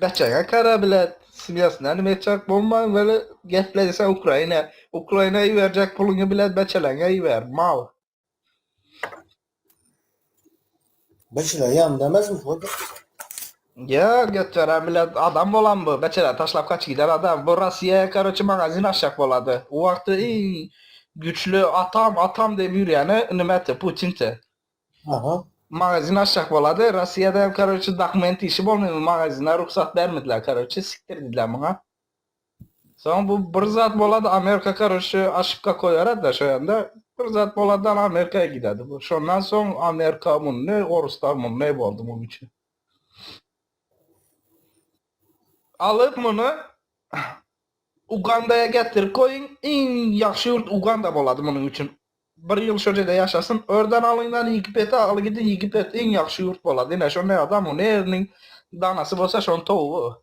Beçeňe kara bilet smýasna nime etjek bolmaň weli gepleýse Ukraina Ukraina iberjek puluňy bilet beçeleňe iber mal. Beçele ýanynda emesmi şo Ýa götberen bilet adam bolan bu beçele taşlap kaçyp gider adam bu Rossiýa karoçe magazin açjak bolady o wagty iň güçli atam atam diýip ýürýäni nimeti Putinti. Aha. Magazin açjak bolady Rossiýada hem karoçe dokument işi bolmaýmy magazine rugsat bermediler karoçe sikdir diýdiler muňa. Soň bu bir zat bolady Amerika karoçe aşypka koýarada şo ýanda bir zat boladan Amerikaya gidadi bu. Şondan soň Amerika munny oruslar munny boldy muň üçin. Alyp muny Ugandaya getirip koýuň iň ýagşy ýurt Uganda bolady munuň üçin. Bir ýyl şo jerde ýaşasyn, örden alyňdan Ýegipete aly gidin Ýegipet iň ýagşy ýurt bolady. Ine şonda adam o neriniň danasy bolsa şonuň towugy.